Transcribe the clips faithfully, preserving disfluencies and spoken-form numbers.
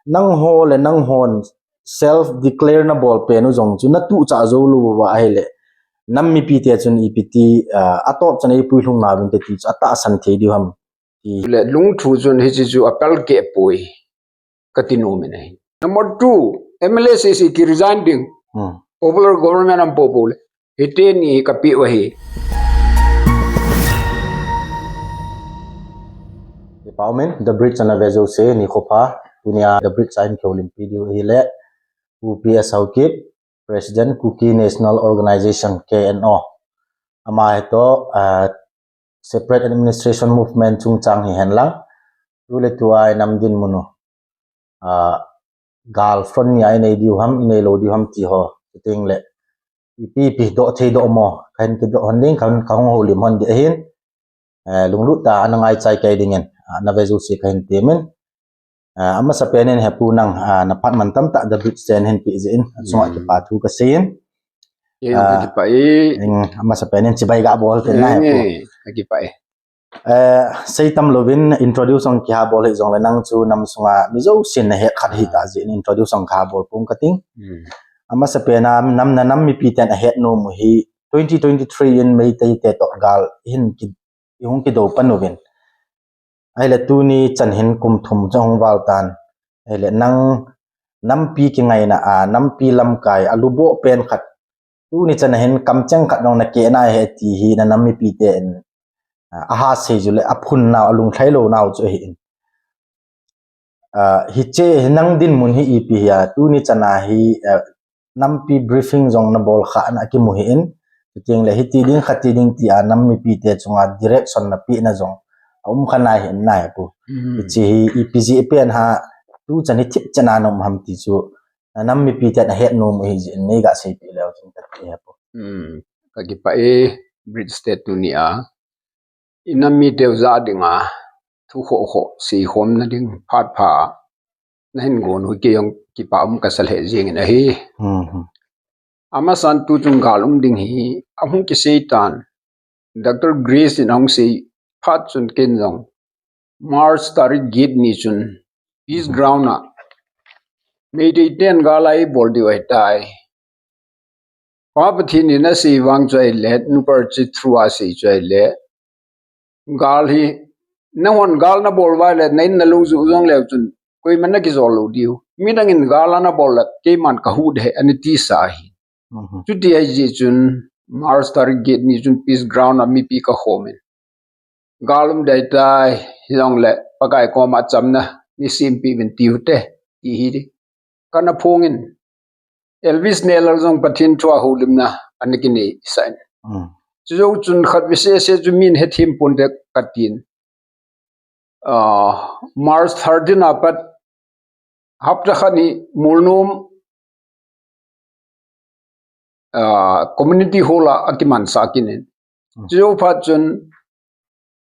Nangho le nanghon self declare nabol pen u jong chu natuh chah jou lou uva ahile, nam mipite chun ipi ti, ah, atop chan eipui lhung nauvinte ti chu atahsan thei diu ham ti. Le lungthu chun hiche chu apel keh poi kati nom in ahi. Number two, M L A seat hi ki resign ding. Hmm. Popular government aum popo le. Hiteni hi kapeh u ahi. Kipah umin, The Bridge ana ve jouse, nikho pha, tunia The Bridge a hin kihoulimpi diu ahile, Pu P S Haokip, President Kuki National Organization, K N O. Ama hitoh, ah, separate administration movement chungchang hihen lang, tuletua inam dinmun u, ah, gal front nia inei diu ham, inei lou diu ham ti ho, chuteng le ipi ipi doh thei doh mo, kahin kidoh hon ding, kahin, kahung houlim hon ding ahin, eh, lunglut tah a ana ngaichai kei dingin, ah, ana ve jouse kahin temin. Ah, amasapen in hepu nang, ah, naphat man tamtah The Bridge ten hin peh jeh in, achunga kipathu kaseiyin. Kei jong kakipah e. Amasapen in chibai gabol tin na hepu. Kakipah e. Eh, seitam louvin introduce jong kihabol hih jongle nang chu nam sunga mi jousen nahet khat hita jeh in introduce jong kihabol pong kating. Amasapen a nam, nanam mipiten ahet nom u hi twenty twenty-three in Meitei te toh gal hin ki, ihung kidou pan uvin. Ahile tuni chan hin kum thum chu ahung val tan. Ahile nang nampi kingaina a, nampi lamkai a luboh pen khat, tuni chan a hin kamcheng khat jong nakeh nai ahi ti hi nanam mipiten, ah, aha sei ju le aphun nau, alunglhai lou nau chu ahin. Ah, hiche hi nang dinmun hi ipi hia, tuni chan a hi, ah, nampi briefing jong nabol khah na kimu hih in, chuteng le hiti ding khati ding tia nam mipite chunga direction napeh na jong aum kha nai hih in na hepu. Hiche hi ipi jeh pen ham, tuchan hi thipchan a na um ham ti chu, nanam mipiten ahet nom u ahi jeh in neiga seipeh leu chun kati hepu. Kakipah e, Bridge te tunia inam miteu jah dinga thu khoh khoh seikhomna ding phat pha nahin gon u kei jong kipah um kasa lheh jengin ahi. Amasan tuchung gal um ding hi ahung kisei tan, Doctor Grace in ahung sei phat chun ken jong March tarik get ni chun Peace Ground a Meitei ten gal eibol diu ahitai. Pa Pathen in asei vang chu ahile, nupa chi through a asei chu ahile, gal hi, nanghon gal nabol uva le, na in nalung juh jong leu chun, koiman nakijol lou diu. Midang in gal anabol le, keiman kahuh ding ahi, ana tisa ahi. Chuti ahi jeh chun, March tarik get ni chun Peace Ground a mipi kakhomin, gal um ding ahitai, hijongle Pakai koma chamna neisempeh uvin tiute, ti hi kana phongin, Elvis Nehlal jong Pathen thua houlimna ana kineisah in. Chujou chun khatvei sese chu min hethem ponte katin. Ah, March thirteen a pat hapta khat ni Molnom, ah, Community Hall a akimansah kit in. Chujou phat chun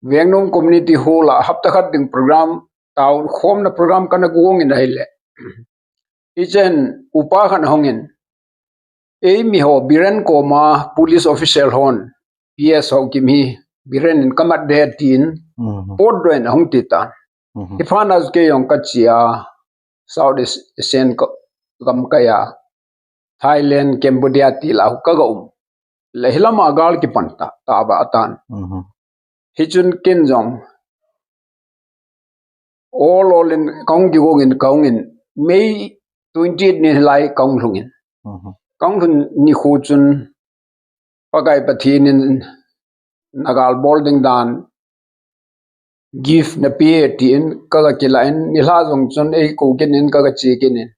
Vengnom Community Hall a hapta khat ding program, taokhomna program kana gong in ahile, hichen upa khat ahungin, eimiho Biren koma police official hon, P S Haokip hi Biren in kamat ding tin, potdoh in ahung titan. Hiphat na kei jong kachea, South Asian gamkai a, Thailand, Cambodia ti lah a kaga um le, hilama gal kipan ta, taba atan. Hichun ken jong ol ol in kahung kigong in kahung in, May twenty-eight ni lai kahung lhung in. Kahung lhun nikho chun Pakai Pathen in nagal bol ding dan gift napeh e tin kaga kilah in, nilhah jong chun eikou kit in kaga che kit in.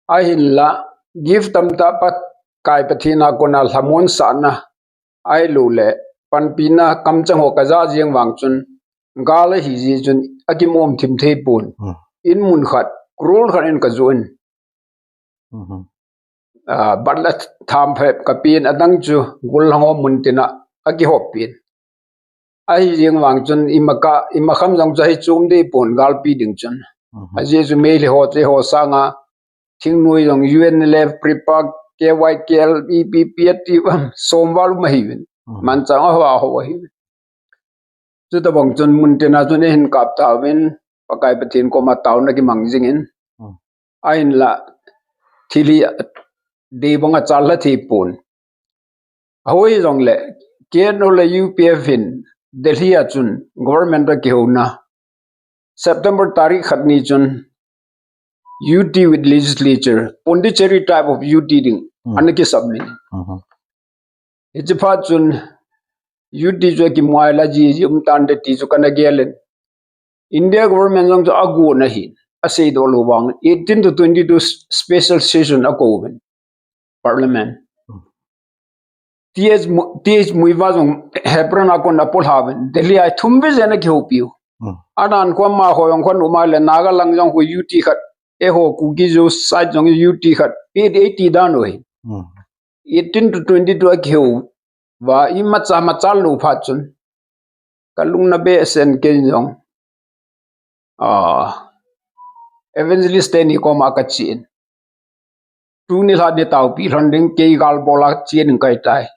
Ahinla gift tamtah Pakai Pathen a kona lhamonsahna ahilouleh panpina kamcheng ho kaja jeng vang chun, gal ahi jeh chun akimom thim thei pon. In mun khat, crore khat in kajoh in, ah, bat la tham phabep kapen, adang chu gollhang ho muntina akihop pin. Ahi jeng vang chun imacha, imakham jong chu ahi chom deh pon galpi ding chun. Ajeh chu Meitei ho, che ho sanga thingnoi jong U N L F, PREPAK, K Y K L, E P P ati vang, somval um ahiuvin. Manchang a ho a ho ahiuvin. Chutabang chun muntina chun eihin kap tauvin, Pakai Pathen koma taona kimang jingin, Ahinla thil hi deibang a chal la thei pon. Ahoi jongle, K N O le U P F in Delhi a chun government a kihouna September tarik khat ni chun U T with legislature, Pondicherry type of U T ding, Hmm. ana kisubmit. Mhm. Hichi phat chun U T chu akimuai la ji, ji um tan de ti chu kana gel in. India government jong chu agon ahi, asei doh lou vang, eighteen to twenty-two s-, special session akouvin, parliament. Hmm. T H Mu-, T H Muivah jong Hebron a kon apolhauvin, Delhi a thum vei jeng akihoupiu. Hmm. Adan khu ama ho jong khu nu ma le Naga lang jong khu U T khat, eiho Kuki Zo side jong U T khat, eight eighty dan u hi. Hmm. Eighteen to twenty-two akihou va, imacha machal lou phat chun. Kalungna behseh in kei jong. Ah, evangelist teni koma kachen. Tuni lha ni taopi lhon ding, kei gal bol a chen ding kahitai.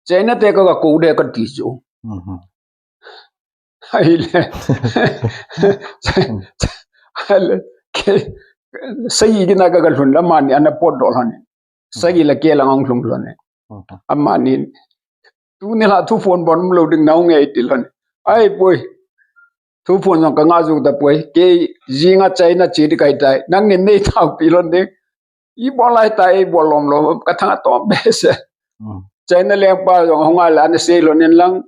China te ka, kakou de kati chu. Mhm. Ahile. Ahile. Kei, sei kina ka, kalhun la mani ana potdoh lhon. Sagi la kei lang ahung lhung lhon e. Mhm. Amani, tuni lha thuphon bon umlou ding nahung e ti lhon. Ahipoi. Thuphon jong kanga jou tapoi. Kei jing a China che ding kahitai. Nangni nei taopi lhon ding. Ibol lai tai, ibol lom lom. Kathang atom behseh. Mhm. China lengpa jong ahung a le ana sei lhon in lang.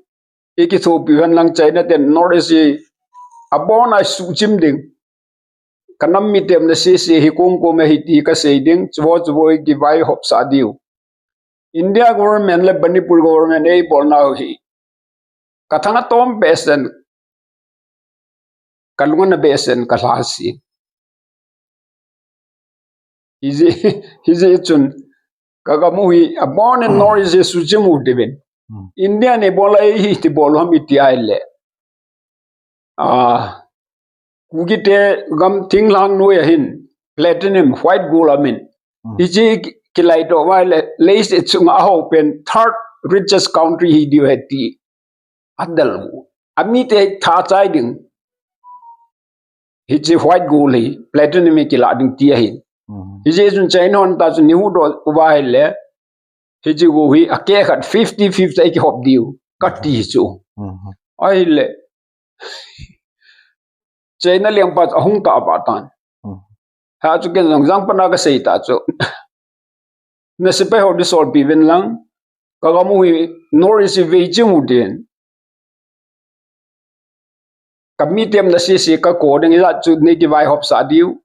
Ikithopi hen lang China ten North East hi abon a suchim ding. Kanam mite um na sese hi kum kum ahi ti kasei ding, chuvo chuvo hi kivaihop sah diu. India government le Manipur government eibolnau hi. Kathang atom behseh in, kalung ana behseh in, kalhasi. Hijeh, hijeh chun, kagamu hi, abon in North East hi suchim u tivin. Hmm. India nei bol a hi ti bol ham iti ahile. Ah, Kuki te gam thinglhang noi a hin, platinum, white gold amin. Hmm. Hichi ki-, kilai doh vai le, leiset chunga aho pen third richest country hi diu ahi ti. Adel u. Amite tha chai ding. Hichi white gold hi, platinum hi kila ding ti ahin. Mhm. Hijeh chun China hon ta chun ni hu doh uva ahile. Hichi gold hi, akeh khat fifty fifty a kihop diu. Kati chu. Mhm. Ahile. China lengpa chu ahung ta ba tan. Hmm. Ha chu ken jong jang pana kasei ta chu. Na sepai ho disolpi ven lang. Kagamu hi North East hi vei chim u din. Kamite um na sese kakou ding ila chu nei kivaihop sah diu.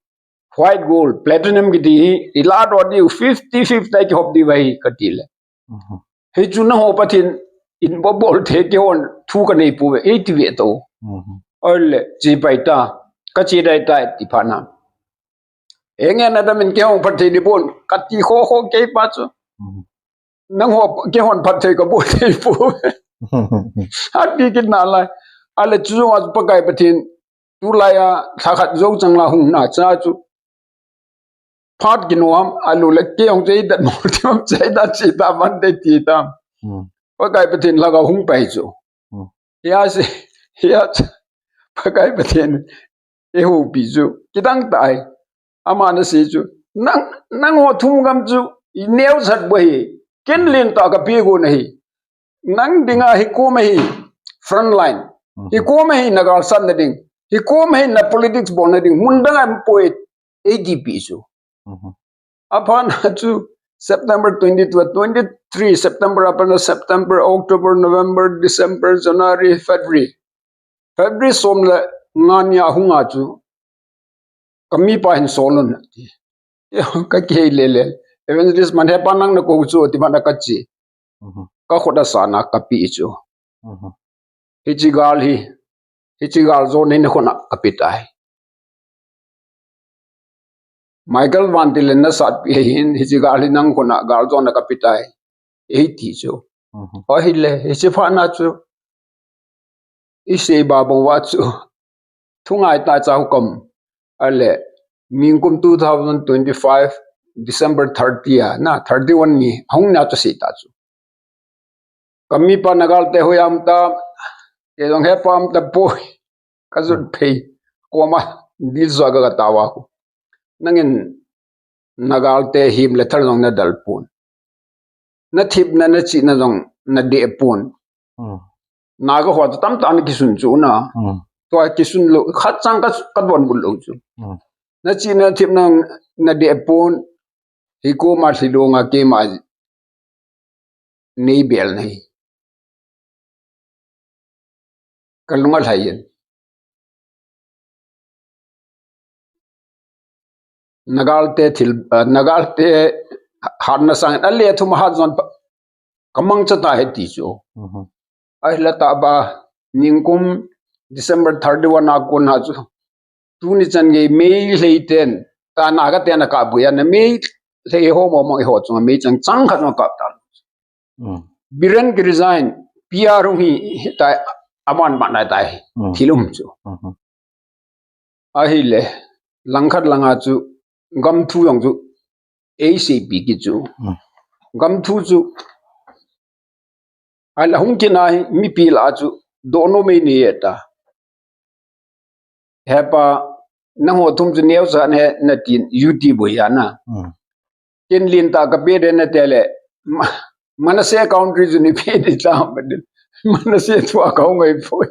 White gold, platinum kiti hi, ila doh diu, fifty fifty a kihop diu ahi kati le. Mhm. Hichu nangho Pathen in bol bol thei kihon thu kanei pouve, eiti ve to. Mhm. Ahile, che pai ta, kache dai ta, ti phat na. Enge na damin kihon Pathen ni bon, kati kho kho kei pa chu. Mhm. Nangho, kihon Pathen kabol thei pouve. Ati kit nalai. Ahile, chu jong a chu Pakai Pathen, tulai a, lha khat jou chang la hung na, cha chu. Phat kinom, alu le kei hung chei dat mo, ti hung chei dat chi ta man te ti ta. Hmm. Pakai Pathen lhagao hung pai chu. Hmm. Hia si, hia chu. Pakai Pathen, eihupi chu. Kidang tai. Ama na sei chu. Nang, nangho thum gam chu, ineo sat bo hi. Ken len ta kapi go na hi. Nang dinga hi kum hi front line. Mhm. Hi kum hi na galsatna ding. Hi kum hi na politics bolna ding. Mun dang a um poi, eiti pi chu. Mhm. Aphat na chu September twenty-two, twenty-three September, aphat na September, October, November, December, January, February. February som le nga ni a hung a chu. Kamipa hin sol un ati. Kakihei lele. Evangelist man hepa nang nakou chu ti man a kache. Mhm. Kakhut a sana kapi chu. Mhm. Hichi gal hi. Hichi gal jo nei nakhut a kapi tai. Michael Vantil in nasatpi hin, hichi gal hi nang khut a gal jo na kapi tai. Eiti chu. Mhm. Ahile, hichi phat na chu. Isei ba bang va chu. Thungai ta chau kam. Ahile, ningkum two thousand twenty-five, December thirty a, na, thirty-one ni, hung na chu sei ta chu. Kamipa na gal te hoi am ta, kei jong hepa am tapoi. Kajut phei, koma, dil sua ka katawa ko. Nangin, Nagal te him le thal jong nadel pon. Nathepna nachihna jong nadeh pon. Hmm. Naga ho chu tamtah nakisun chu na. Hmm. Tua kisun lou, khat chang ka, kadonbut lou chu. Hmm. Nachihna nathepna nadeh pon. Hikoma lhilunga keima neibel nahi. Kalunga lhai in. Nagal te thil, ah, Nagal te hatna sangin, ale thum hat jon pa, kamangcha tahi ti chu. Mhm. Ahila tah ba, ningkum December thirty-one a kon a chu. Tuni chan gei Meitei ten, ta Naga ten akap boi a, na Meitei ho mo mo ho chunga meichang chang khat jong akap ta. Mm. Biren ki resign, P R hung hi, hi tai, aman man nai tai, mm, thil um chu. Mhm. Ahile, langkhat langa chu, gam thu jong chu, A C P ki chu. Mm. Gam thu chu, ahile hung kina hi, mipi lah a chu, dohnom eini e ta. Hepa, nangho thum chu neocha nahi, natin, U T boi a na. Hmm. Ken lentah kape ding nati le, Ma-, Manasseh country chu neipe ding tam, Manasseh thu a kahung ngai poi.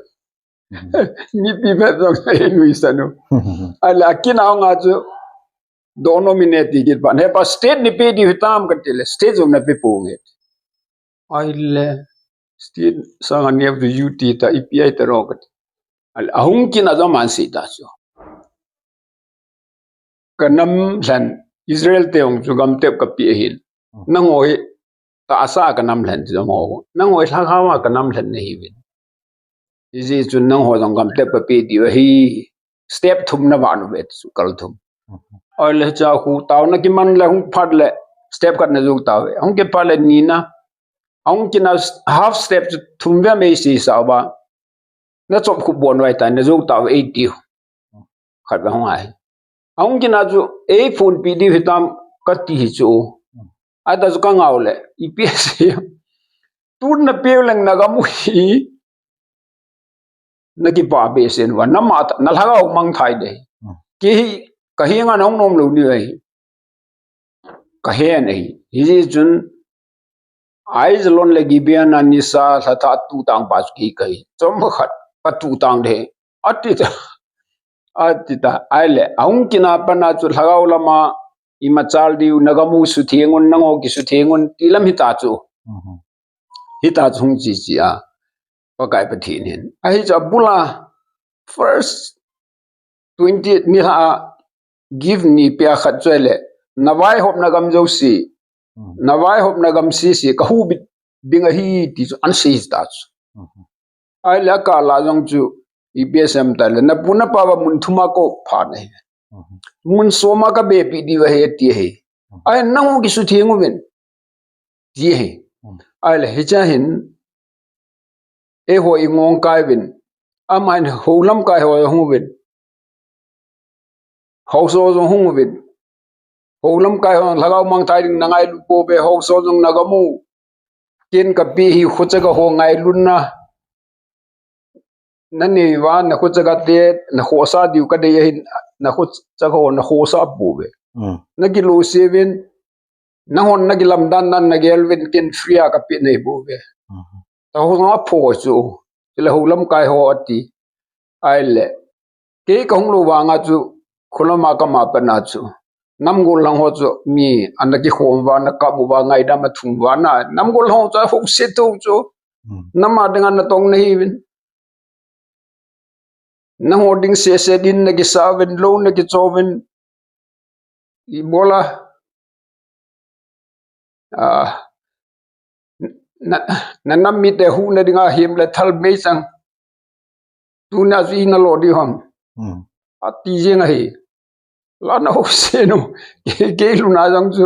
Hmm. Mipi phabep jong ei nuisan u. Hmm. Ahile, akina nga chu, dohnom eini e ti kit phat. Hepa, state neipe ding hitam kati le, state jong nape ponge. Ahile, state sanga neo chu U T ta, ipi ahi taro kati. Ahile, ahung kina jong aman sei ta chu. Ka nam lhen, Israel te hung chu gam tep kape ahin. Hmm. Nangho hi, tahsa ka nam lhen chu nangho. Nangho hi lhagao a ka nam lhen nahiuvin. Hijeh chun nangho jong gam tep kape diu ahi. Step thum navah uve chu kal thum. Mhm. Ahile cha khu tao nakiman le hung phat le step khat najou tauve. Hung kiphat le nina. Hung kina half step chu thum vei mei si sa uva. Nachop khu bon vai ta najou tauve eitiu. Khat vei hung ahi. Ahung kina chu, ei phone pe diu hitam kati hi chu. Ahita chu kangau le, ipi asei. Tun napeu leng nagam u hi. Nakipa behseh uva, nama ta, nalhagao mangthai ding. Hmm. Kei hi, kahenga nahung nom lou ding ahi. Kahen ahi. Hijeh chun, Aijalon le Gibeon a nisa lhatah a tutang pa chu kei kahi. Chomkhat katuh tang ding. Ati ta. Ati ta. Ahile, ahung kina pat a chu lhagao lama imachal diu, nagam u sutheng un, nangho kisutheng un, ti lam hita chu. Mhm. Hita chu hung chi chi a. Pakai Pathen hin. Ahi chu abul a first twenty nilhah a gift neipe a khat chu ahile, navaihopna gam jouse, Hmm. navaihopna gam sese, kahubit ding ahi ti chu ahin sei ta chu. Mhm. Ahile akah lah jong chu, ipi asei em tile, napu napa uva mun thum a kakou phat ahi. Mhm. Mun som a kabehpi diu ahi, ati ahi. Mhm. Ahile nangho kisutheng uvin. Ti ahi. Hmm. Ahile, hichea hin, eiho ingong kai uvin. Amahin houlamkai ho jong hung uvin. Haosa jong hung uvin. Houlamkai ho lhagao mangthai ding nangailu pouve, haosa jong nagam u. Ken kape hi khochaga ho ngailutna. Nanei uva, nakhochaga te, nakhosa diu kadei ahin, nakhochaga ho, nakhosa pouve. Hmm. Nakilose uvin, nahon nakilamdan dan nagel uvin ken free a kape nahibouve. Hmm. Tahsa ho apho chu, chule houlamkai ho ati. Ahile, kei kahung lou vanga chu, kholama kama pat a chu. Namgol lang ho chu, mi, ana kikhom uva, ana kap uva, ngaidam athum uva na. Namgol lang ho chu, ahouset tou chu. Hmm. Nama dinga natong nahiuvin. Nangho ding sese din nakisa uvin, lou nakicho uvin. Ibola. Ah, na, na nam mite huhna dinga him le thal meichang. Tuna chu ina lo diu ham. Hmm. Ati jeng ahi. Lana housen u. Kei, kei luna jong chu.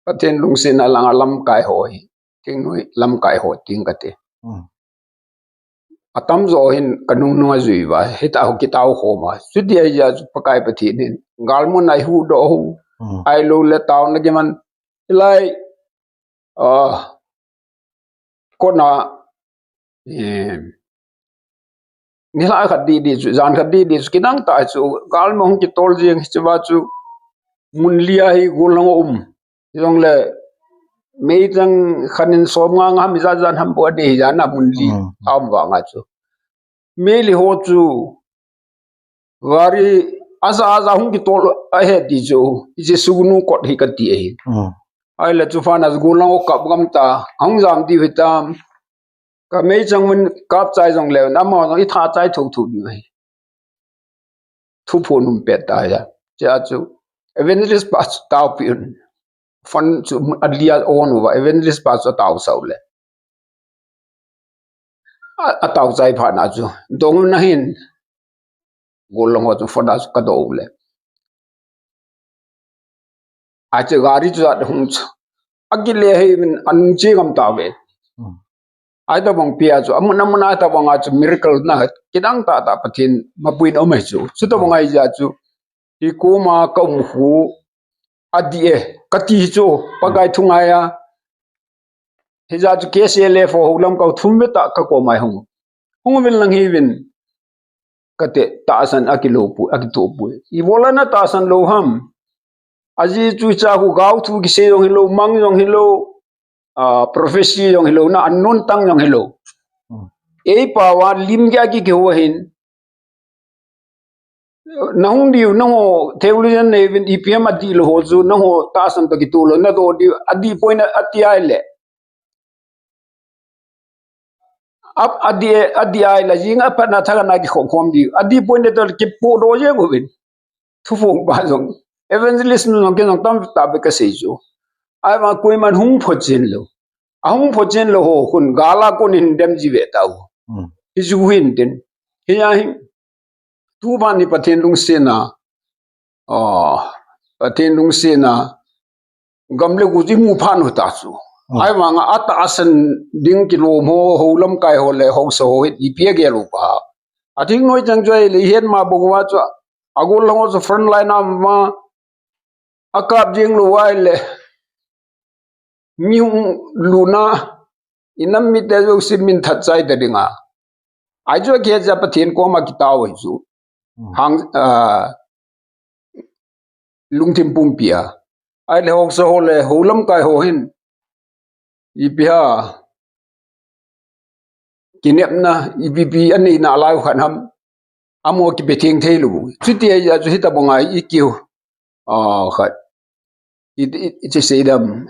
Pathen lungsetna langa lamkai ho hi. Thingnoi lamkai ho ting kati. Hmm. Atamjo hin kanung nunga jui uva, hita ho kitao khom a. Chuti ahijeh chu Pakai Pathen hin, galmun a eihuhdoh u. Hmm. Ahilou le taona kiman, hilai, ah, kona, eh, nilhah khat didi chu, jan khat didi chu, kidang tah chu, galmun hung kitol jeng hiche uva chu, mun li a hi gollhang um. Jongle meichang khat in som nga nga ham, ijat jat ham bou adei hi jana mun li. Hmm. Aum vanga chu. Meili ho chu gari aja aja hung kitol ahi ti chu, hiche sugnu kot hi kati ahi. Hmm. Ahile chu phat na chu gollhang ho kap gam ta, hung jam diu hitam. Ka meichang mun kap chai jongle, amaho jong i tha chai thou thou diu ahi. Thuphon um pet ta ahi. Chea chu evangelist pa chu taopi un. Phone chu alia on uva, evangelist pa chu ataosah u le. A, atao chai phat na chu dong na hin, gollhang ho chu phone a chu kadoh u le. Ache gari chu jat hung chu. Akile hei min anung che gam tave. Hmm. Ahi tabang pia chu, amun amun ahi tabang a chu miracle na kidang tah tah Pathen mapuin um ahi chu. Chutabang ahi jeh chu, hi koma ka um khu adih e, kati chu, Pakai thu ngai a. Hijeh chu K C L F ho lamkai ho thum vei tah ka koma hung. Hung uvin lang hiuvin, kati, tahsan akilou poi, akitoh poi. Ibola na tahsan lou ham? Ajeh chu hiche khu gaothu kisei jong hilou, mang jong hilou, ah, prophecy jong hilou, na unknown tongue jong hilou. Hmm. Eipao a lim gei a kikihou ahin. Nahung diu, nangho theologian nahiuvin, ipi ham adih lou ho chu, nangho tahsan toh kitoh lou, nadoh diu, adih poi na ati ahile. Ap, adih, adih ahile, jing a pat na thakan a kikhop khom diu. Adih poi na toh kipohdoh jeng uvin. Thuphong pa jong, evangelist nu jong, kei jong tamtah bep kasei chu. Ahivang koiman hung phochen lou. Ahung phochen lou ho khun, gal a kon hin dem ji ve tau. Hmm. Hichu hin tin. Hia hi, tu ban hi Pathen lungsetna. Oh, Pathen lungsetna. Gam le go chu imu phat u ta chu. Hmm. Ahivang a atahsan ding kilom ho, ho lamkai ho le haosa ho hi ipi agel u pa. Athing noi chang chu ahile, ihet ma bou uva chu, agollhang ho chu front line a um uva, akap jeng lou ahile, mi hung lut na, inam mite jouse min that chai ta dinga. Ahi chu akhet jeh a Pathen koma kitao ahi chu. Hmm. Hang, ah, lungthim pumpi a. Ahile haosa ho le ho lamkai ho hin, ipi ham, kinepna, ipi pi anei nalai u khat ham, amaho kipe theng thei lou. Chuti ahi jeh chu hitabang a i kiu, ah, khat, i, i, i chi sei dam,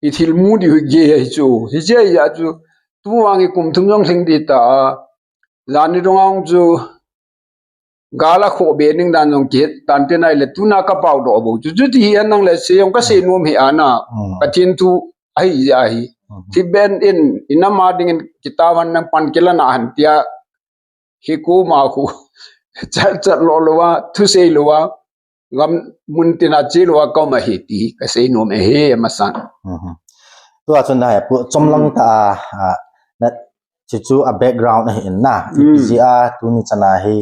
i thil mu diu hi gei ahi chu. Hiche ahi jeh chu, tu vang hi kum thum jong lhing ding ta a, jan ni dong a hung chu, gal a khoh be ding dan jong kihet tan tin ahile, tuna ka pao doh bou chu. Chuti hi a nang le sei jong kasei nom hi ana. Hmm. Pathen thu ahi jeh ahi. Hmm. Thi ben in, inam a dingin kitao hen, nang pan kila na hen tia, hi koma khu chat chat lou lou a, thusei lou a, gam mun tin a che lou a ka um ahi ti kasei nom ahi, amasan. Mhm. Tua chun na he pu chomlang, hmm, ta a, a, na, chu chu a background ahi in na. Hmm. Ipi jeh a tuni chan a hi,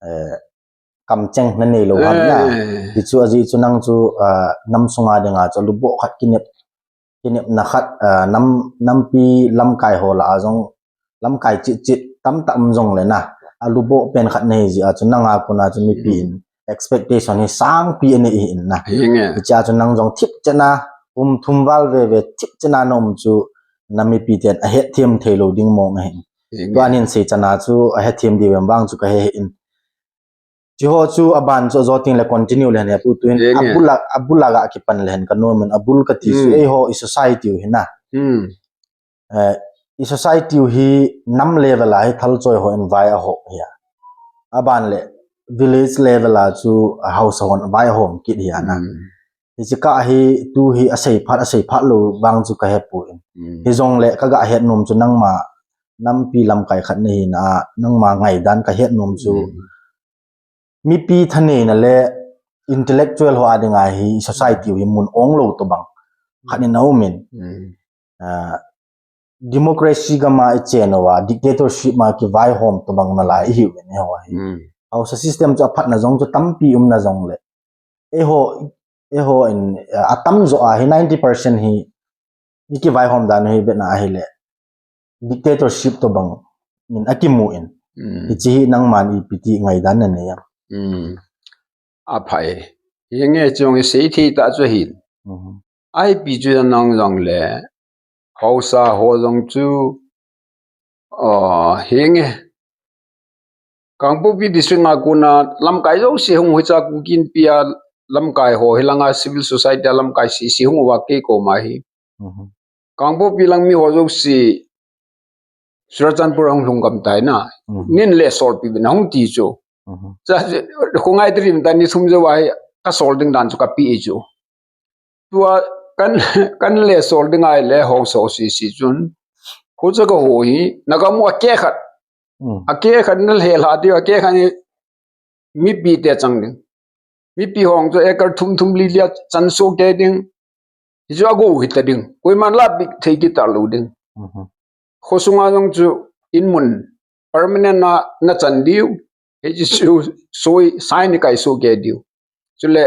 eh, kamcheng nanei lou ham na. Eh. Hichu ajeh chu nang chu, ah, nam sunga dinga chu aluboh khat kinep, kinepna khat, ah, nam, nampi lamkai ho lah a jong lamkai cheh cheh tamtah um jongle na, aluboh pen khat nahi jeh a chu nanga kona chu mipi in, hmm, expectation hi sangpi anei ahi in na. Henge. Hiche a chu nang jong thip chet na, kum thum val veve thip chet na na um chu na mipi ten ahetthem thei lou ding mong ahi. Henge. Tua nin sei chan a chu ahetthem diu vem vang chu kahe hih in. Chuho chu aban chu ajo teng le continue le hen, apu tuin, henge, abul a, abul a ga kipan le hen kanom in, abul kati chu, hmm, eiho i society u hi na. Hmm. Eh, i society u hi nam level a hi thalchoi hon vai ahom hi a. Aban le village level a chu haosa hon vai ahom kit hi a na. Hmm. Hiche kah hi tu hi asei phat, asei phat lou vang chu kahe poi. Hmm. Hijongle kaga het nom chu nangma nampi lamkai khat nahi na a, nangma ngaidan kahet nom chu. Hmm. Mipi thaneina le intellectual ho a dinga hi society u hi mun ong lou tobang khat in aum in. Hmm. Ah, democracy gam a i chen uva, dictatorship ma kivaihom tobang nalai ihiu in eiho hi. Hmm. Haosa system chu aphatna jong chu tampi umna jongle, eiho, eiho in, ah, atamjo a hi ninety percent hi i kivaihom dan u hi vetna ahile dictatorship tobang in akimu in. Hmm. Hiche hi nangman ipi ti ngaidan nanei am? Hmm. Aphai. Hinge chung i sei thei ta chu hin. Ai pi chu nang jong le. Haosa ho jong chu. Hinge. Kangpokpi district nga kuna lamkai jouse hung hoicha Kuki Inpi a lamkai ho hilanga civil society a lamkai sese hung uva kei koma hi. Kangpokpi lang mi ho jouse Churachandpur hung lhung gam tai na. Nin le solpi bin hung ti chu. Cha chu, khongai trim ta ni thum jo vai ka sol ding dan chu ka pi chu. Tua kan, kan le sol ding ai le ho so sese chun. Khu cha ka ho hi, na ka mu a ke khat. A ke khat na le la ti a ke khat ni mipi te chang ding. Mipi hong chu ekar thum thum li lia chan so ke ding. Hi chu a go hi ta ding. Koiman la bik thei ki ta lo ding. Khosunga jong chu in mun permanent na, na chan diu. Hi chu soi sai ni kai so ke diu. Chule,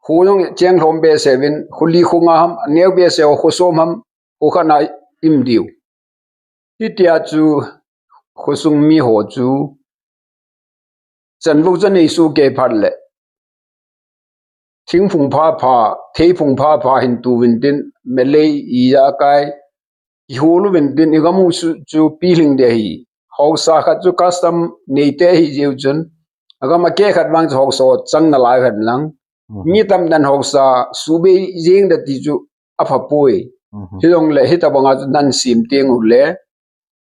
khu jong cheng lhom be sevin, khu li khu nga ham, neo be se khu som ham, khu khat na im diu. Hitia chu khosung mi ho chu chanvo cha nei su ke phat le. Thingphung pha pha, theiphung pha pha hin tu vin tin, melei i ja kai, i hulu vin tin, i gamu su chu pi hling de hi. Haosa khat chu custom nei te hi jeu chun, a gam a ke khat vang chu haosa chang na lai khat lang. Mi tam dan haosa su be jing da ti chu a pha poi. Hi long le, hi ta banga chu nan sim teng u le,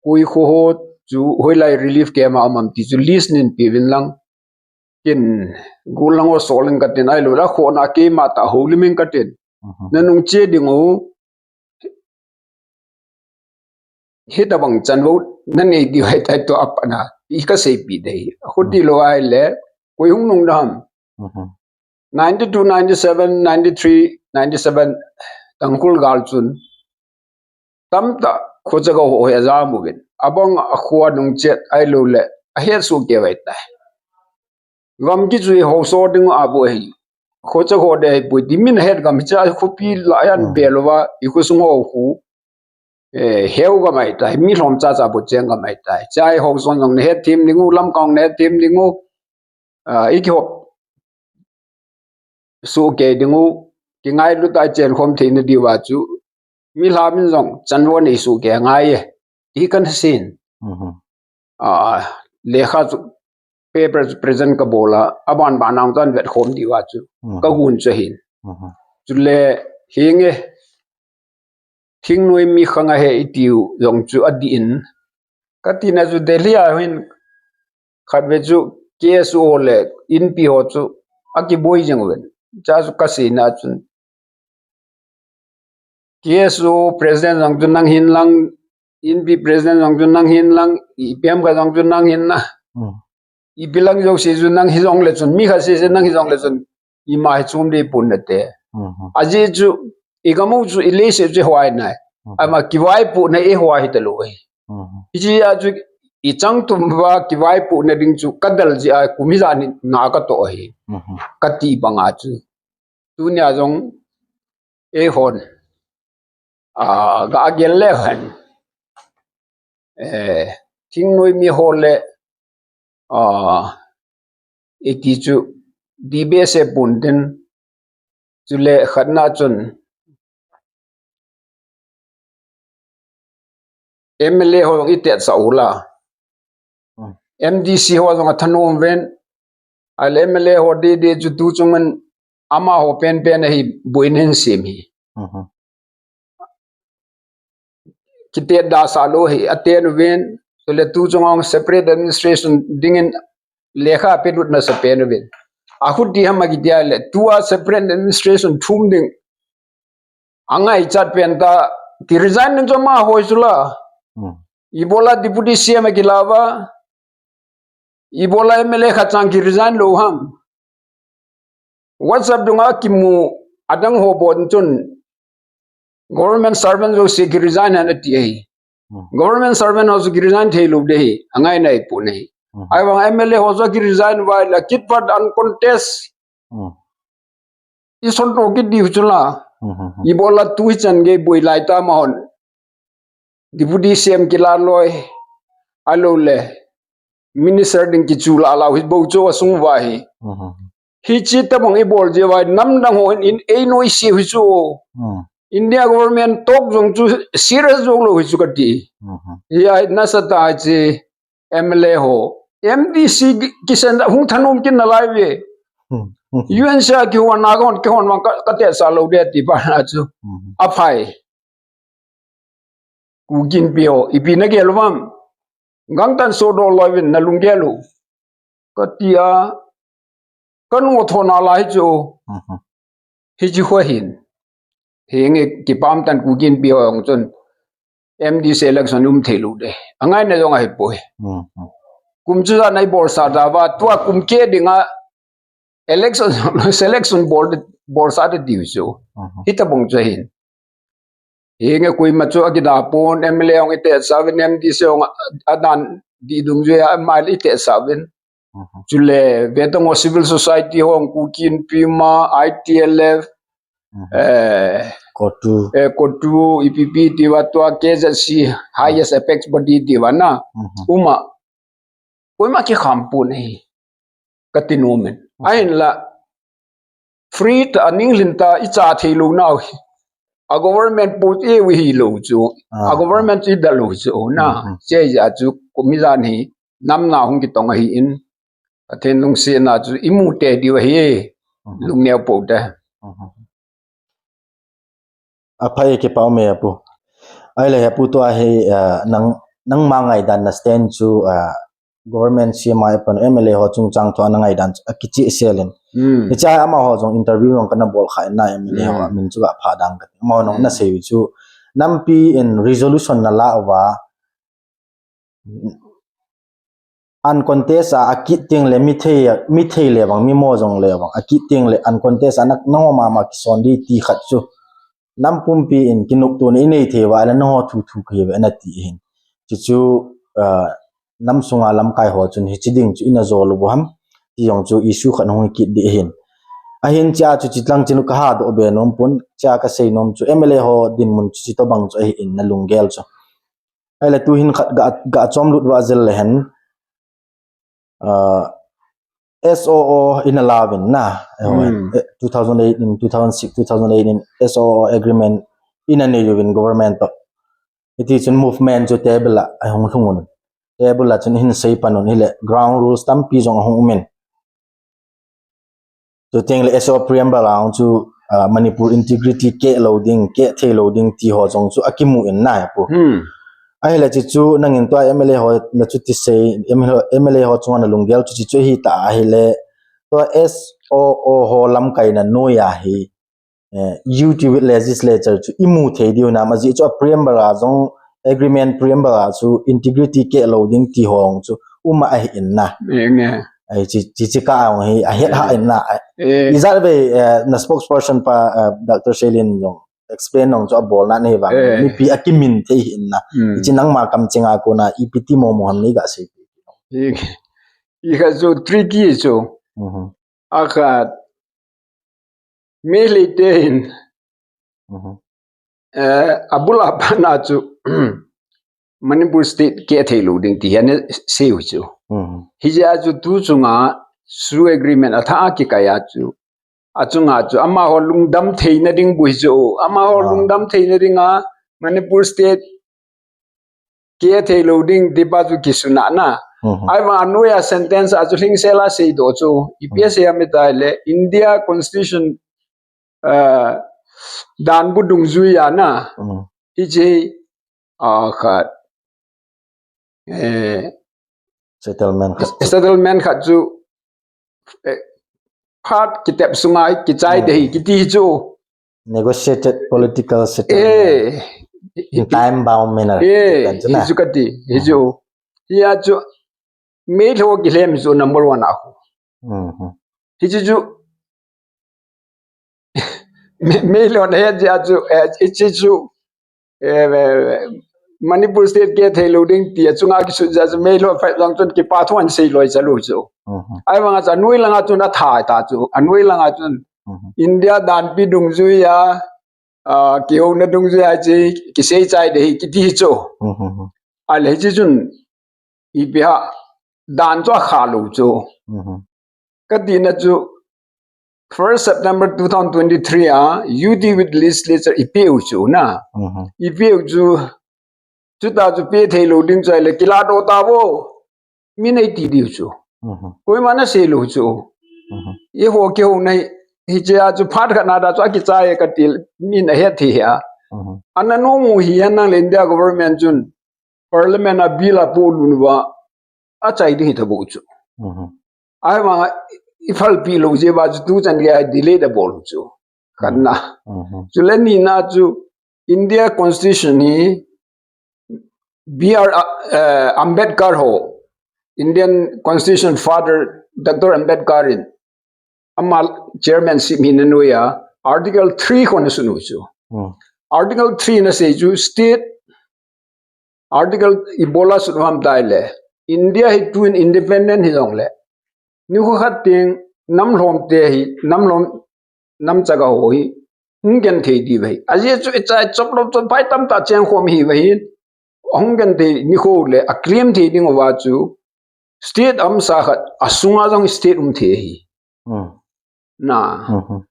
Koi kho ho chu hoilai relief camp a um am ti chu list nin pe vin lang. Kin gul lang o sol in ka tin ai lo la kho na keima ta ho lim in ka tin. Na nung che ding u. Hi ta bang chan vo na nei di hai tai to ap na. I ka sei pi dei. Ho ti lo ai le. Koi hung nung da ham. Ninety-two, ninety-seven, ninety-three, ninety-seven, Tangkhul gal chun. Tamta, kho cha ka ho he ja mu vin. Abang a khua nung chet ai lo le, a het su ke vai tai. Gam ki chu ho so ding a bu hi. Kho cha ho de bu di min het gam cha khu pi la yan be lo va, i khu sung ho khu. Eh, heu gam ai tai, mi lhom cha cha bu cheng gam ai tai. Chai ho son jong ne het thim ding u, lam kong ne het thim ding u. Ah, i ki hop. Su ke ding u, ki ngai lu tai chen khom thei na di va chu. Mi hla min jong, chan vo nei su ke ngai e. Ti kan sin. Ah, lekha chu, paper chu present ka bola, a ban ban ang tan vet khom di va chu. Ka gun chu hin. Chu le, hinge, Thingnoi mi khang a he i tiu jong chu a di in. Ka tina chu Delhi a hin khat ve chu K S O le inpi ho chu a ki boi jeng ven. Cha chu ka si na chun. K S O president jong chu nang hin lang, inpi president jong chu nang hin lang, i P M ka jong chu nang hin na. Ipi lang jong si chu nang hi jong le chun, mi khat si si nang hi jong le chun, ima hi chum di pun na te. Aji chu, i gamu chu, i le si chu huai nai. Ama kivai pu na i huai hi ta lo hi. I chi a chu, i chang tum va kivai pu na ding chu, ka dal ji a kum hi ja ni na ka to hi. Ka ti bang a chu. Tunia jong, e hon. A, ga gel le han. Eh, thingnoi mi ho le, ah, iti chu, D B S A pun tin, chu le khatna chun, M L A ho i tet sa u la. M D C ho jong a thanom ven, a le M L A ho di di chu tu chung man ama ho pen pen a hi buin hin sim hi. Kitet da sa lo hi, a ten ven, so le tu chung ang separate administration ding in lekha pe lut na sa pen ven. A khut di hama ki dia le, tu a separate administration thum ding. Angai chat pen ta, ki resign nin cho ma hoi sula. Ibola deputy C M ki lawa. Ibola M L A khat chang ki resign lo ham. WhatsApp dunga ki mu adang ho bon chun. Government servant jo si ki resign han ati ai. Government servant ho si ki resign thei lo de hi. Angai nai pu nei. Ai wang M L A ho so ki resign vai la kit pat uncontest. I son ro ki diu chu la. Ibola tu hi chan ge boi lai ta ma hon. Deputy C M ki la loi. A lo le. Minister ding ki chu la la hi bo chu a sung va hi. Hichi tabang ibol jeh uva nam dang hon in ei noise u hichu. Hmm. India government talk jong chu serious jong lou hichu kati. Hmm. Hi ai nasa tah chi M L A ho. M D C ki-, kisen hung thanom kin nalai ve. Hmm. Hmm. U N C R kihon a kahon, kihon vang ka, katesa lou de ti pa na chu. Hmm. Aphai. Kuki Inpi ho, ipi nagel uvem. Gangtah in sodoh lou vin nalunggel u. Katia, kanung thona lai chu. Mhm. Hichi khu ahin. Hinge kipah tah in Kuki Inpi ho jong chun M D C election um thei lou de. Angaina jong ahipoi. Mhm. Kum chu ja nai bolsa da va, tua kum keh dinga election, selection bol, bolsa de diu chu. Mhm. Hitabang chu ahin. Hinge koima chu akida pon, M L A hung itesa uvin, M D C hung a, adan dih dungjuia, M L A itesa uvin. Mhm. Chule, vetang ho civil society hung Kuki Inpi ma, I T L F, mhm, eh, COTU. Eh, COTU, E P P tiuva tua, K Z C, highest apex body tiuva na. Mhm. Uma. Koima kikham pon ahi. Kati nom in. Mhm. Ahinla, free tah a ninglhin tah a icha thei lou nau hi. A government post ihi lou chu. Ah. A government chu idalou chu na. Mhm. Hiche jeh a chu kum ijat hi nam na hung kitong ahin. Pathen lungsetna chu imu tei diu ahi. Mhm. Lungneo pou te. Mhm. Aphai, kipah ume apu. Ahile apu tua hi, ah, nang, nangma ngaidan na stand chu, ah, government C M I apan M L A ho chungchang thu a na ngaidan chu akicheh sel in. Hmm. Hiche a amaho jong interview jong kana bol kha in na M L A ho, hmm, amin chu ga pha dang kati. Amaho jong, hmm, ana sei u chu nampi in resolution na la uva, uncontest a, akit teng le mi thei, mi thei le vang, mi mo jong le vang, akit teng le uncontest a na, nangho mama kison di ti khat chu. Nam pumpi in kinoptona inei thei uva, ahile nangho thu thu kahi uve nati ahin. Chuchu, ah, nam sunga lamkai ho chun hichi ding chu ina jol u ham. Ti jong chu issue khat hung kit di ahin. Ahin hichea chu chutlang chun kaha doh be nom pon, hichea kasei nom chu M L A ho dinmun chu chutobang chu ahin na lunggel chu. Ahile tuhin khat ga, ga chom lut uva jel le hen, ah, S O O ina lauvin na, eh, hmm, eh, two thousand eight in, two thousand six, two thousand eight in S O O agreement ina nei uvin government to. Hiti chun movement chu table a ahung lhung un. Table a chun hin sei pan un hile ground rules tampi jong ahung um in. Chuteng le S O preamble a chu, ah, Manipur integrity keh lou ding, keh thei lou ding ti ho jong chu akimu in na apu. Hmm. Ahile chuchu nangin tua M L A ho na chuti sei, M L A ho, M L A ho chunga na lunggel chu chuchu hita ahile tua S O O ho lamkaina noiya hi, eh, U T with legislature chu imu thei diu nam, ajeh chu a preamble a jong, agreement preamble a chu integrity keh lou ding ti ho chu um ahin na. Enge. Ai, chi, chi, chi ka ang hi, ahet ha in na. Eh. Ijat ve, eh, na spokesperson pa, eh, Doctor Shelin jong explain nung chu abol na nei vang. Eh. Mipi akimin thei hin na. Hmm. Hichi nangma kamcheng a kona ipi ti momo ham nei ga sei. I, i kha chu tricky chu. Mhm. Akhat Meitei te hin, mhm, eh, abul a pat na chu, Manipur state keh thei lou ding ti hi ana sei u chu. Mhm. Hijeh a chu tu chunga SoO agreement athah a kikai a chu, achunga chu amaho lungdam theina ding bou hi chu, amaho, ah, lungdam theina dinga Manipur state keh thei lou ding ti pa chu kisun a na. Mhm. Ahivang a noiya sentence a chu lhingsel a seidoh chu, ipi asei ham itile, India Constitution, ah, danbu dungjuiya na. Mhm. Hiche, ah, khat, eh, settlement khat chu, settlement khat chu, eh, phat kitep sunga kichai, hmm, ding ahi kiti chu. Negotiated political settlement. Eh. In time bound manner. Eh, kiti chu na. Hichu kati, hichu. Mhm. Hia chu, Meitei ho kilhem chu number one a khu. Mhm. Hichu chu, Me-, Meitei ho na het jeh a chu, eh, hichu chu, eh, eh, Manipur state keh thei lou ding ti a chunga kisut jeh a chu Meitei ho phat jong chun kipa thu ana sei loi cha lou chu. Mhm. Ahivang a chu anoi langa chun athah ta chu, anoi langa chun, mhm, India danpi dungjuiya, ah, kihouna dungjuiya chu kisei chai ding ahi kiti hi chu. Mhm. Ahile hichu chun ipi ham dan chu akha lou chu. Mhm. Kati na chu, first September two thousand twenty-three a U T with legislature i peh u chu na. Mhm. I peh u chu, chuta chu pe thei lou ding chu ahile kila doh ta vo. Min ei ti diu chu. Mhm. Koima na sei lou chu. Mhm. Eiho kihou na hi, hiche a chu phat khat na da chu akichai e kati, min ahet thei a. Mhm. Ana nom u hi a nang le India government chun parliament a bill a polut uva achai ding hi ta bou chu. Mhm. Ahivang a i phalpi lou jeh uva chu tuchan gei a delay da bol u chu. Khatna. Mhm. Chule nina chu India Constitution hi B R, eh, Ambedkar ho, Indian Constitution Father Doctor Ambedkar in ama chairmanship hi na noiya Article three ho ana sun u chu. Hmm. Article three ana sei chu state, Article ibola sun u ham tile, India hi tun independent hi jongle, nikho khat teng nam lhom te hi, nam lhom nam chaga ho hi hung genthei diu ahi. Ajeh chu ichai chop lou chop pai tamtah cheng khom hi ahi. Hung genthei nikho le a claim thei ding uva chu state amasa khat asunga jong state um thei ahi. Hmm. Na. Mhm.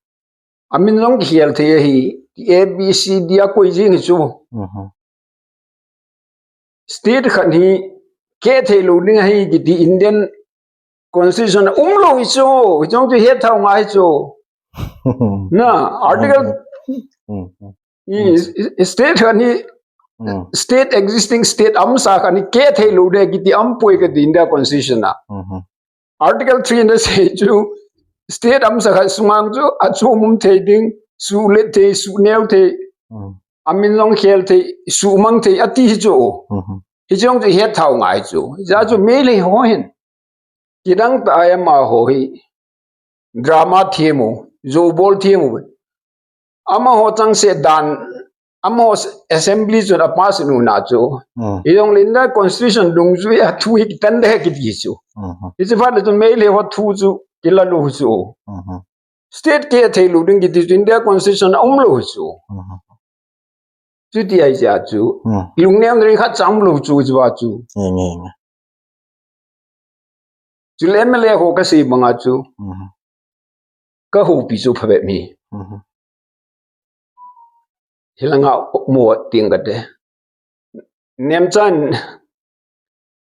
Amin jong kikhel thei ahi. A B C D a koi jing hi chu. Mhm. State khat hi keh thei lou ding ahi kiti Indian Constitution a um lou hi chu, hichong chu het thau ngai chu. Na, Article, Mm, mm, i, i, state khat hi, mm, state existing state amasa khat hi keh thei lou ding kiti um poi kati India Constitution a. Mhm. Article three na sei chu, state amasa khat sunga chu, achom um thei ding, suhlet thei, suhneo thei, Mm. amin jong khel thei, suhmang thei, ati hi chu. Mhm. Hichong chu het thau ngai chu. Hijeh chu Meitei ho hin kidang tah a amaho hi drama them u, jou bol them u. Amaho chang se dan, amaho assembly chun a pass u na chu. Hmm. Hijongle India Constitution dungjui a thu hi kitan de kiti chu. Hmm. Hiche phat le chu Meitei ho thu chu kila lou chu. Hmm. State keh thei lou ding kiti chu India Constitution a um lou chu. Hmm. Chuti ahi jeh chu. Hmm. Lungneo ding khat cha um lou chu, chu a chu. Nge, nge, nge. Chule M L A ho ka sei banga chu. Mhm. Ka houpi chu phabep mi. Mhm. Hilanga mo ting kate. Nemchan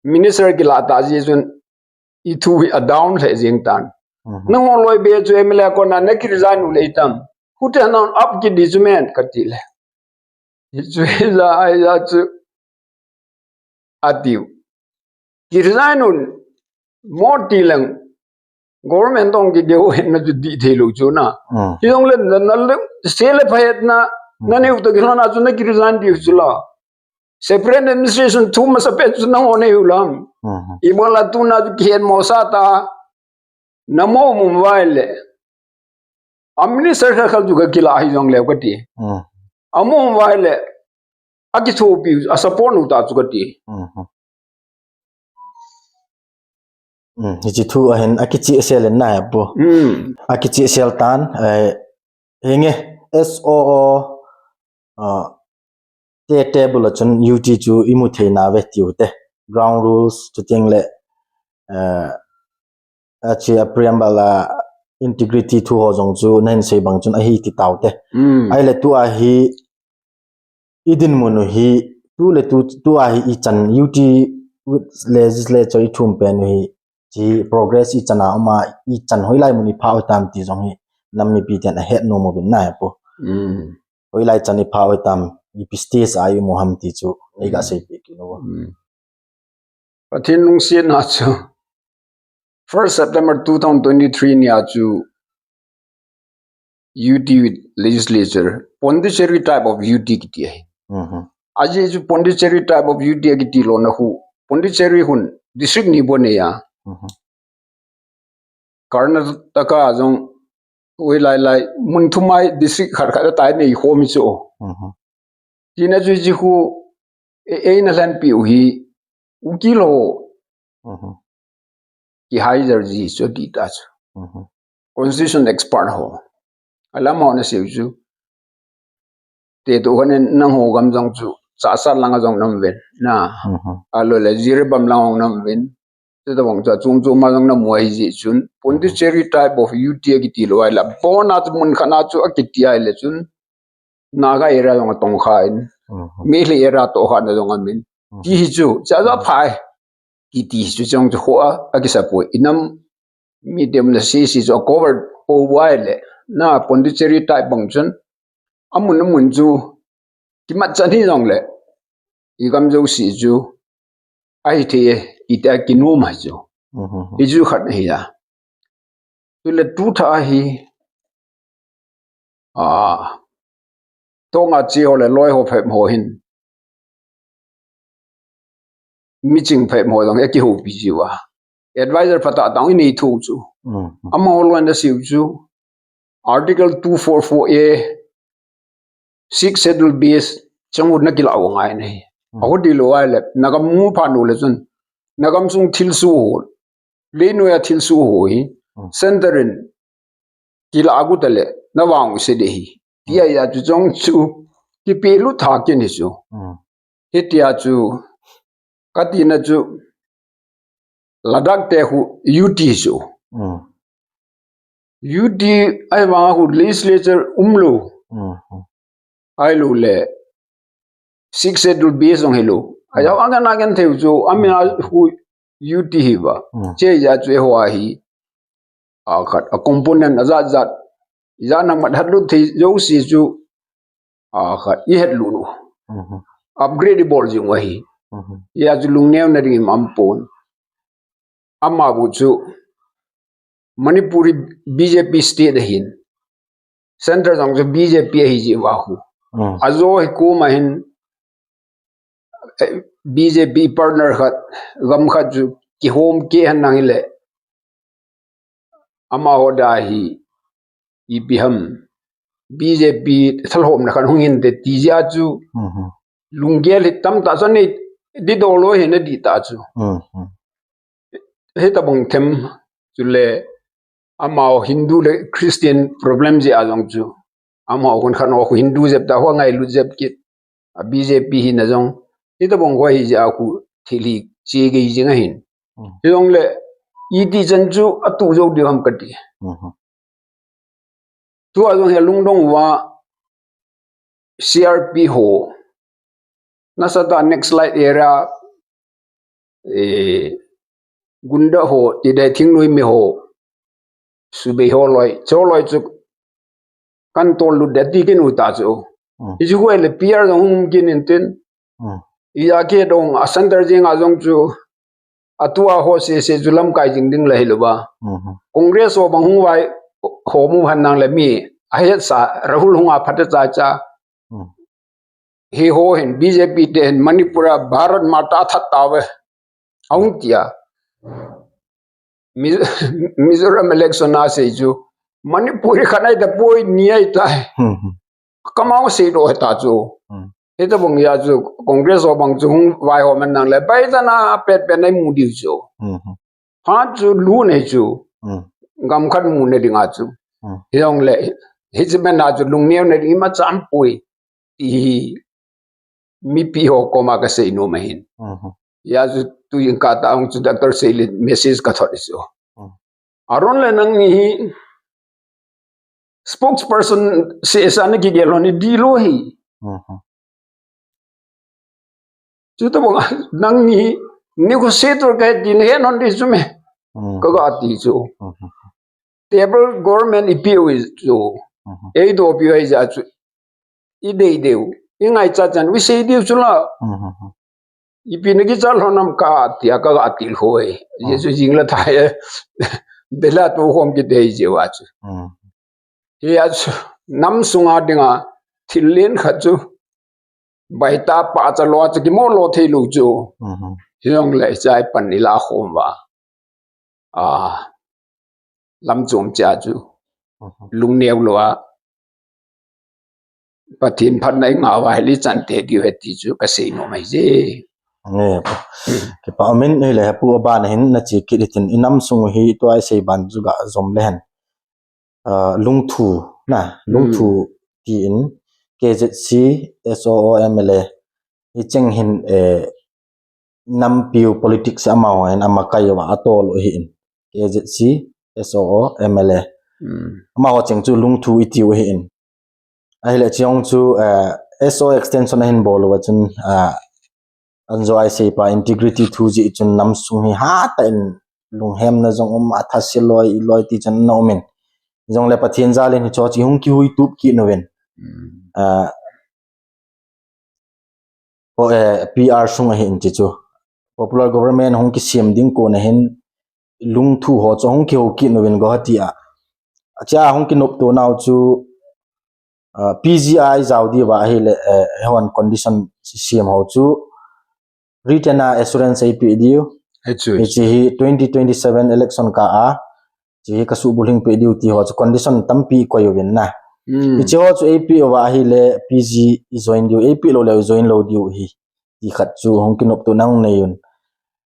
minister kila ta jeh chun i thu hi a down lheh jeng tan. Mhm. Nangho loi be chu M L A kona na ki resign u le itam. Hute nan up kiti chu men kati le. Hichu hila ahi jeh chu. Atiu. Ki resign un mo ti leng. Government tong kigel u hetna chu dih thei lou chu na. Mm. Hijongle na, na le, se le pha hetna, mm, na neiu toh kilhon a chu na ki resign diu chu la. Separate administration thu masa pen chu nangho neiu lam. Mm. Ibola tuna chu kihet mo sa ta. Na mo mum vai le. A minister kha khal chu ka kila hijongle kati. Mm. A mo mum vai le. A kithopi, a support u ta chu kati. Mhm. Mm, hiche thu a hin a kichehsel in na he pu. Mm. A kichehsel tan, eh, hinge S O O, ah, te table a chun U T chu i mu thei na ve tiu te. Ground rules, chuteng le, eh, a che a preamble a integrity thu ho jong chu na hin sei bang chun ahi ti tau te. Mm. Ahile tua hi i dinmun u hi, tu le tu, tua hi i chan U T with legislature i thum pen u hi, chi progress i chan a um a, i chan hoilai mun i pha u tam ti jong hi, nam mipi ten a het nom uvin na he pu. Mm. Hoilai chan i pha u tam, ipi stage a i um u ham ti chu, nei ga, mm, seipeh kit u. Mm. Pathen lungsetna chu, first September two thousand twenty-three nia chu U T with legislature, Pondicherry type of U T kiti ahi. Mhm. Ajeh chu Pondicherry type of U T akiti lona hu. Pondicherry hun district ni bou anei a. Mhm. Karnataka jong hoilai lai mun thum a district khat khat a tai nei khomi chu. Mhm. Tina chu hiche khu e, eina lhenpi u hi ukil ho. Mhm. Ki hire ji chu ti ta chu. Mhm. Constitution expert ho. Alam ho na sei u chu. Te tu khan nangho gam jong chu. Chassad langa jong na um uvin. Na. Mhm. Ahilou le Jiribam langa jong na um uvin. Chutobang chu achom chom a jong namu ahi jeh chun, Pondicherry type of U T akiti lou ahile, abon a chu mun khat a chu akiti ahile chun, Naga area jong atong khan, Mhm. Meitei area toh khat na jong aumin. Mhm. Ti hi chu, cha ja Mhm. phai. Kiti hi chu chong chu khoa, akisa poi. Inam mite um na sese chu a cover pou ahile, na Pondicherry type bang chun, amun amun chu, kimat chan hijongle, igam jouse chu, ahithei e, iti a kinom ahi chu. Mhm. Hichu khat ahi a. Chule tu thah ahi, a, Tonga che ho le loi ho phabep ho hin, miching phabep ho jong akihoupi jiuva. Advisor phatah tah inei thou chu. Mhm. Amaho loi na siu chu, Article two four four A, Sixth Schedule base, chang u na kilah u ngai nahi. Mhm. Aho ti lou ahile, nagam mu phat u le chun, nagam sung thilsoh ho, leinoiya thilsoh ho hi, Mhm. Center in, kilah u tale, navang u se de hi. Ti Mhm. ahi a chu chong chu, kipelut tha kit hi chu. Mhm. Hitia chu, katina chu, Ladakh te khu U T chu. Mm. U T ahivanga khu legislature umlou. Mm, mm. Ahilouleh Sixth Schedule base jong hilou. Ahi Mm. jong agen agen thei u chu, amin a Mm. khu U T hi uva. Mm. Hiche jeh a chu eiho a hi. A khat, a component ajat jat. Ijat nangmat hatlut thei jouse chu. A khat, ihetlut u. Mhm. Upgrade ibol jing u ahi. Mhm. Hijeh a chu lungneo na ding ima um pon. Ama bou chu Manipur hi B J P state ahin. Center jong chu B J P ahi jeh uva khu. Mm. Ajo hi koma hin, eh, B J P partner khat, gam khat chu kihom keh hen nang hile. Amaho da hi, ipi ham, B J P thalhomna khat hung hinte ti jeh a chu, Mhm. lunggel hi tamtah chu anei ding doh lou hi na ding tah chu. Mhm. Hitabang them chule amaho Hindu le Christian problem jeh a jong chu. Amaho khun khat ho khu Hindu jep ta, ho ngailut jep kit. A B J P hina jong, hitabang ho hi jeh a khu thil hi che gei jing ahin. Hmm. Hijongle, iti chan chu atuh jou diu ham kati. Hmm. Tua jong hi lungdong uva C R P ho, nasatah a Naxalite area, eh, gunda ho, tidei thingnoi mi ho, subei ho loi, chu loi chu kan tollut ding ti kinu ta chu. Hmm. Hichu hile P R jong hung um kit intin. Hmm. Ijeh a kidong a center jeng a jong chu, atua ho sese chu lamkai jing ding la hilouva. Hmm. Congress ho bang hung vai ho mu hen nang le mi ahetsa Rahul hung a phatecha cha. Hmm. Hiho hin B J P te hin Manipur a Bharat Mata that tauve. Ahung tia. Mi-, Mizoram election a sei chu. Manipur hi khat ahi tapoi, ni ahitai. Hmm, hmm. Kamao seidoh hita chu. Hmm. Hitabang jeh a chu Congress ho bang chu hung vaihom hen nang le. Baitana petpet neimu diu chu. Hmm, hmm. Phat chu lut ahi chu. Hmm. Gam khat muna dinga chu. Hmm. Hijongle, hiche bena chu lungneo na ding imacha aumpoi. Ti hi mipi ho koma kasei nom ahin. Mhm. Hijeh a chu tuin katah hung chu Doctor Seilin message kathot ahi chu. Mhm. Aron le nangni hi spokesperson sesa nakigel lhon hi dihlou ahi. Mhm. Chutabang nangni negotiator kahi ti nahet lhon ding chu me. Mhm. Kaga ti chu. Mhm. Table government ipeh u ahi chu. Mhm. Eidohpeh u ahi jeh a chu. Idei diu. Ingaichat chan u isei diu chu la. Mhm. Ipi nakichat lhon ham kati a kaga til khoi. Mhm. Hijeh chu jing le thai. Bela tu khom kit dei jeh uva chu. Mhm. Hijeh a chu nam sunga dinga thil len khat chu. Baitah pachat lou a chu kimo lou thei lou chu. Mhm. Hijongle chai pan ilah khom uva. A, lam chom cha chu. Mhm. Lungneo lou a. Pathen phatna ingah uva hile ichante diu ahi ti chu kasei nom ahi je. Nge, kipa umin hile hepu abana hin nache kit hitin inam sung u hi tua isei ban chu ga jom le hen. Ah, lungthu, na, lungthu Hmm. tin K Z C, S O O M L A. Hicheng hin, eh, nampiu politics amaho hin amakai uva atol u ahin. K Z C, S O O, M L A. Hmm. Amaho cheng chu lungthu itiu ahin. Ahile chong chu, eh, S O extension ahin bol uva chun, eh, anjo aisei pa integrity thu jeh chun namsung hi hatah in lunghemna jong um a thase loi, iloi ti chun ana um in. Jongle Pathen jal in hicho chu hung kihui tup kit uvin. Hmm. Eh, P R sung ahin ti chu. Popular government hung kisem ding kon ahin lungthu ho chu hung kihou kit uvin Guwahati a. Achia hung kinopto nau chu, ah, P G I jao diu va ahile, eh, hon condition sem ho chu written a assurance eipeh diu. Hiche hi twenty twenty-seven election kah a hiche hi kasubulhing peh diu ti ho chu condition tampi koi uvin na. Hmm. Hiche ho chu eipeh uva ahile P G i join diu, eipeh lou leh join lou diu ahi. Ti khat chu hung kinopto na hung nei un.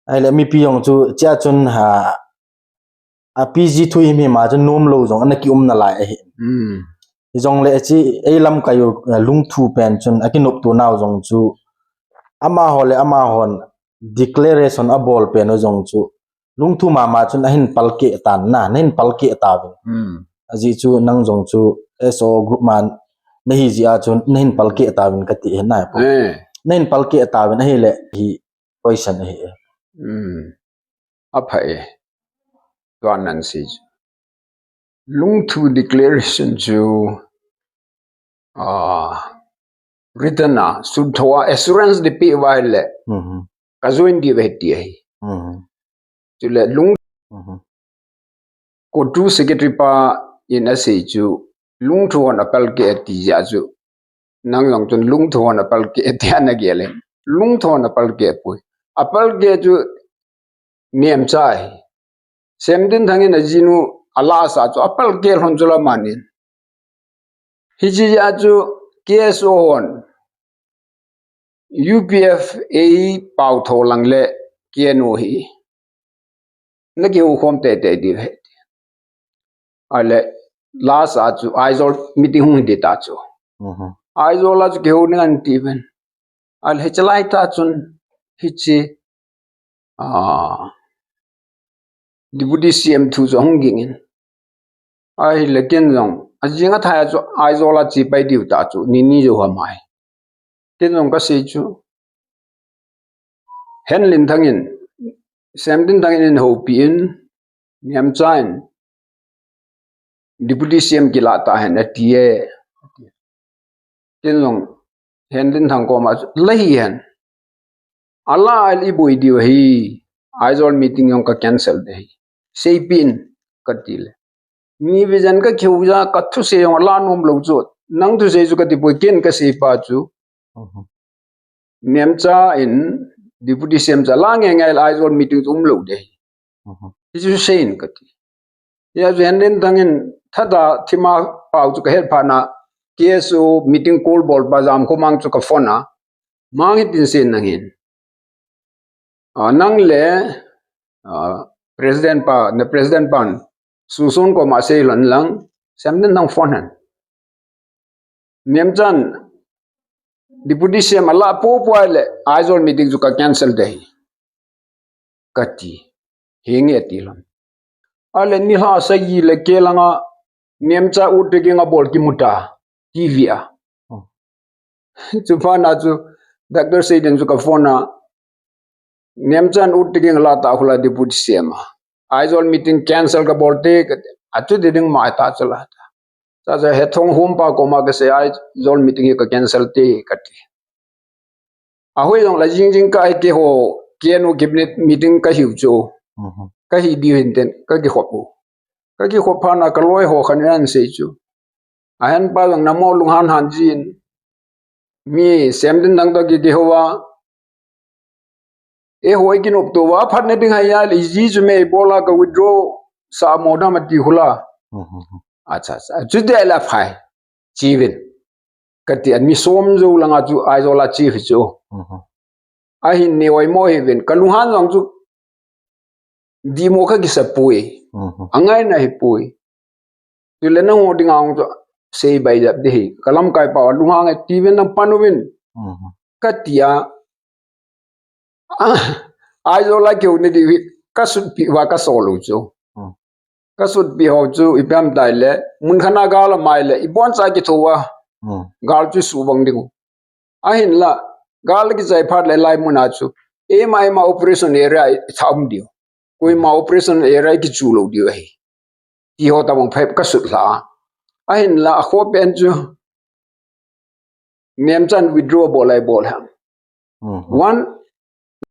Ahile mipi jong chu chia chun ha, a P G thu himhim a chu nom lou jong ana kium nalai ahi. Hmm. Hijongle hiche ei lamkai u, eh, lungthu pen chun akinopto nau jong chu amaho le amahon declaration abol pen u jong chu lungthu mama chun ahin palkeh tan na, nahin palkeh tauvin. Hmm. Ajeh chu nang jong chu S O group ma nahi jeh a chu nahin palkeh tauvin kati ahi nai. Eh. Nahin palkeh tauvin ahile hi question ahi. Hmm. Apha e. Tua nan sei chu. Lungthu declaration chu, ah, written a, suntho a, assurance dipeh uva ahile. Mhm. Ka join diu ahi ti ahi. Mhm. Chule lung Mhm. CoTU secretary pa in asei chu, lungthu hon apalkeh ati jeh chu. Nang jong chun lungthu hon apalkeh ati ana gel in. Lungthu hon apalkeh poi. Apalkeh chu Nemcha ahi. Semdinthang in ajinu alasa chu apalkeh lhon chu la manin. Hiche jeh chu K S O hon U P F a pao tho lang le K N O hi. Na kihou khom teitei diu ahi. Ahile lasa chu Aizawl meeting hung hi ding ta chu. Mhm. Aizawl a chu kihou ding ahi uvin. Ahile hiche lai tah chun hiche, ah, Deputy C M thu chu ahung ging in. Ahile ken jong, ajing athai a chu Aizawl a che pai diu ta chu, ni ni jou ham ahi. Ken jong kasei chu. Henlinthang in, Semdinthang in eihoupi in, Nemcha in, Deputy C M kilah tahen ati e. Ken jong, Henlinthang koma chu, la hihen. Ala ahile iboi diu ahi, Aizawl meeting jong ka cancel ding ahi. Seipeh in, kati le. Mi vision ka kihou jeh a, ka thusei jong ala nom lou chu. Nang thusei chu kati poi, ken kasei pa chu. Mhm. Nemcha in Deputy C M chu ala nge nge le Aizawl meeting chu um lou ding ahi. Mhm. Hichu seiyin kati. Hijeh chun Henlinthang in thada thima pao chu kahet phat na K S O meeting call bol pa Jamkhomang chu ka phone a. Mang hitin sei nangin. Ah, nang le, ah, president pa, na president pan, Suson koma sei lhon lang, Semdinthang phone hen. Nemchan, Deputy C M ala popo ahile, Aizawl meeting chu ka cancel ding ahi. Kati. Henge ati lhon. Ahile nilhah sagi le kei langa Nemcha u taking abol kimu ta. T V a. Oh. Chuphat na chu Doctor Seiden chu ka phone a. Nemchan u taking la ta hula Deputy C M a. Aizawl meeting cancel kabol te kati. Achu ti ding mai ta chu la ta. Chacha Hethong Hum pa koma kasei Aizawl meeting hi ka cancel te kati. Ahoi jong la jing jing ka hi keiho, K N O cabinet meeting kahiu chu. Mhm. Kahi diu hin ten, kakikhop u. Kakikhop phat na kaloi ho khat in ahin sei chu. Ahin pa jong namo lunghan han jin. Mi Semdinthang toh ki, kihou a. Eiho ikinopto uva, aphatna ding ahi ahile, iji chu me ibola ka withdraw sah mo dam ati hula. Mhm. Acha, acha. Chuti ahile aphai. Chievin. Kati a mi som jou langa chu Aizawl a chief chu. Mhm. Ahin nei oimo hih uvin. Ka lunghan jong chu dihmo kakisa poi. Mhm. Angaina hi poi. Chule nangho dinga hung chu sei bai jep ding ahi. Ka lamkai pau a lunghang e tiuvin nang pan uvin. Mhm. Kati a. Ah, Aizawl a kihou nadiu hi kasutpi uva kasol u chu. Hmm. Kasutpi ho chu ipi ham itile, mun khat a gal amai le, iboncha kitho uva. Hmm. Gal chu subang ding u. Ahinla, gal kichai phat le lai mun a chu, eima eima operation area itha um diu. Koima operation area kichu lou diu ahi. Ti ho tabang phat kasut lha. Ahinla, akhoh pen chu, Nemchan withdraw bol lai bol ham. Hmm. One,